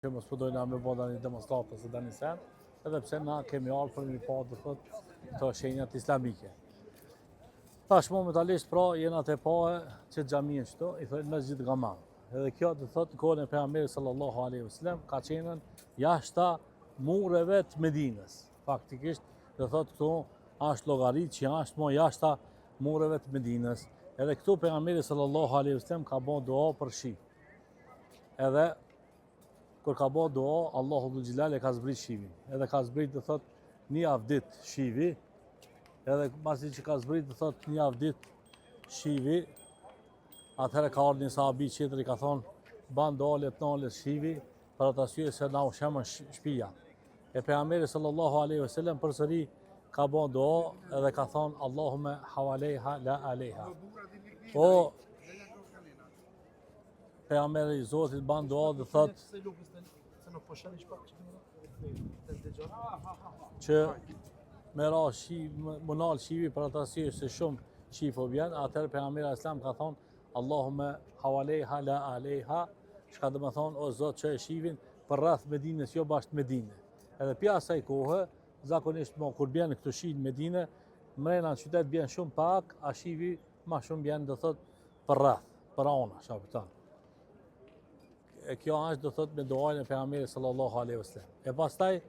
Që mos po dojna me bo ndonjë demonstratë ose ndonjë sen, edhe pse na kemi ardhë për mi pa do thot këto shenjat islamike. Tash momentalisht pra jena te pa qët xhaminë qëto, i thonë Mesxhid Gamam. Edhe kjo do thot në kohën e pejgamberit sallallahu alaihi wasallam ka qenë jashta mureve të Medinës. Faktikisht do thot këtu është llogarit që është mo jashta mureve të Medinës. Edhe këtu pejgamberi sallallahu alaihi wasallam ka bo dua për shi. Edhe kur ka bo dua, Allahu dhul xhelal e ka zbrit shivin. Edhe ka zbrit do thot një javë ditë shivi, edhe masi që ka zbrit do thot një javë ditë shivi, atëherë ka ardhë një sahabi tjetër i ka thonë, ban dua le të nalet shivi, për atë arsye se na u shemën shpia. E pejgamberi sallallahu alaihi wasallam përsëri ka bo dua edhe ka thonë Allahume havalejha la alejha. Po, Pejgamberi i Zotit ban dua dhe thot që me ra shi, me nal shivi për atë arsye se shumë shi po vjen, atëherë pejgamberi alejhi selam ka thonë Allahume havalejha la alejha, çka do me thonë o Zot çoje shivin përreth Medinës, jo bash n'Medine. Edhe pi asaj kohe, zakonisht mo kur bjen këtu shi në Medine, mrena në qytet bjen shumë pak, a shivi ma shumë bjen do thot përreth, për ana, a kupton. E kjo është do thot me duajnë e pejgamberit sallallahu alaihi wasallam. E pastaj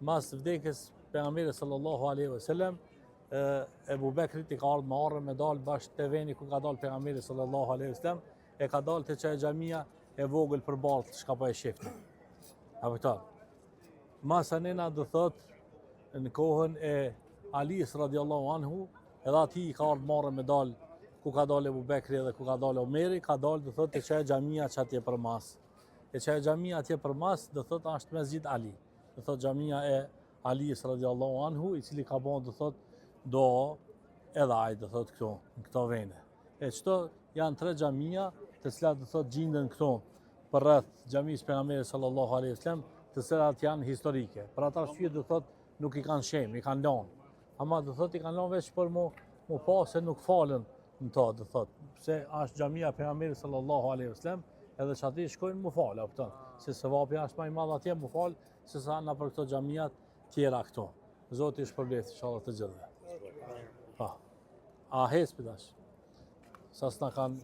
mas vdekjes pejgamberit sallallahu alaihi wasallam, Ebu Bekrit i ka ardhë marre me dalë bash te veni ku ka dalë pejgamberi sallallahu alaihi wasallam, e ka dalë te qajo xhamia e vogël përballë çka po e shifni. A kupton? Masanena do thot në kohën e Alis radiallahu anhu, edhe atij i ka ardhë marre me dalë ku ka dalë Ebu Bekri edhe ku ka dalë Omeri, ka dalë do thot te qajo xhamia që atje përmas. E qajo xhamia atje përmas, do thot është Mesxhid Ali. Do thot xhamia e Alis radiallahu anhu, i cili ka bo do thot dua edhe ai do thot këto, në këto vene. E qëto janë tre xhamia të cilat do thot gjinden këto përreth xhamisë pejgamberit sallallahu alaihi wasallam, të cilat janë historike. Për atë arsye do thot nuk i kanë shem, i kanë lënë. Ama do thot i kanë lënë veç për mu mu pa se nuk falen në to, do thot, pse është xhamia e pejgamberit sallallahu alaihi wasallam, edhe që aty shkojnë mu fal, a kupton? Se sevapi është më i madh atje mu fal se sa nëpër këto xhamiat tjera këto. Zoti ju shpërbleftë inshallah të gjithëve. Pa. A hec për tash? Sa s'na kanë...